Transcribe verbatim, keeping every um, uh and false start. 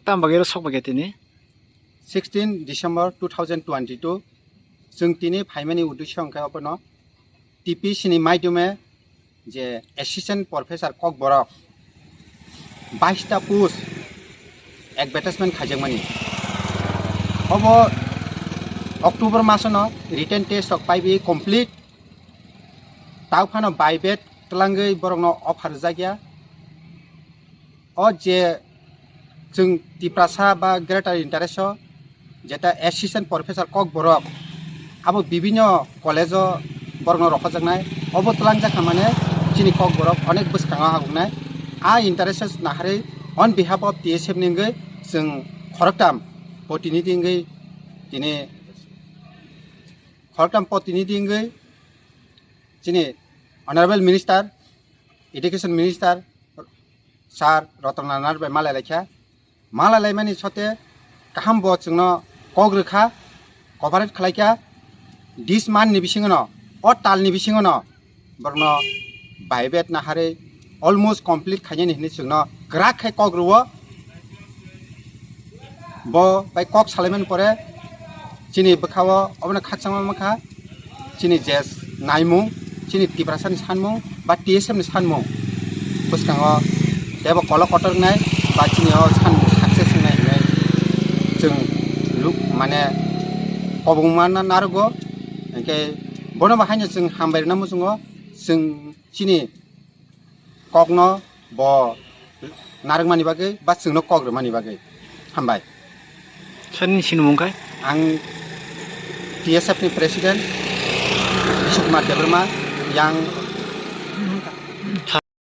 Tam bagwi oro sok bagwi tini? Sixteen December two thousand twenty-two, chwng tini phaimani uddesyo hwnkhe abono T P C ni maidome je Assistant Professor Kokborok bais ta post advertisement khaijakmani. Obo October masono written test rok paibi complete. Tao phano bai bet twlangwi borokno offer rwjakya. O je chwng Tiprasa ba Greater Interest o jeta Assistant Professor Kokborok abo bibinno college o borokno rohorjaknai, obo twlangjak kha mane chini Kokborok onek bwskango habuknai. A interest naharwi on behalf of T S F ni wngwi chwng khoroktam protinidhi wngwi tini khoroktam protinidhi wngwi chini Honorable Minister, Education Minister Sir Ratan Lal Nair bai malai laikha. Malai laimani sote kaham bo chwngno kok rwkha, cooperate khlaikha. This month ni bisingono, o talni bisingono borokno bai bet naharwi almost complete khainani hinwi chwngno kwrak khai kok rwo. Bo bai kok salaimani pore chini bwkhao obono khakchangma mankha chini je naimung, chini Tiprasa ni sanmung ba T S F ni sanmung bwskango teibo kolok kotor wngnai ba chini o sanmung success wngnai hinwi chwng luk mane kobongma na narogo. Hinkhe bono bo haino chwng hambai rwna muchungo, chwng chini kokno bo narwkmani bagwi ba chwngno kok rwmani bagwi. Hambai. Sir, nini sinimung khe? Ang T S F ni President Bishu Kumar Debbarma, yang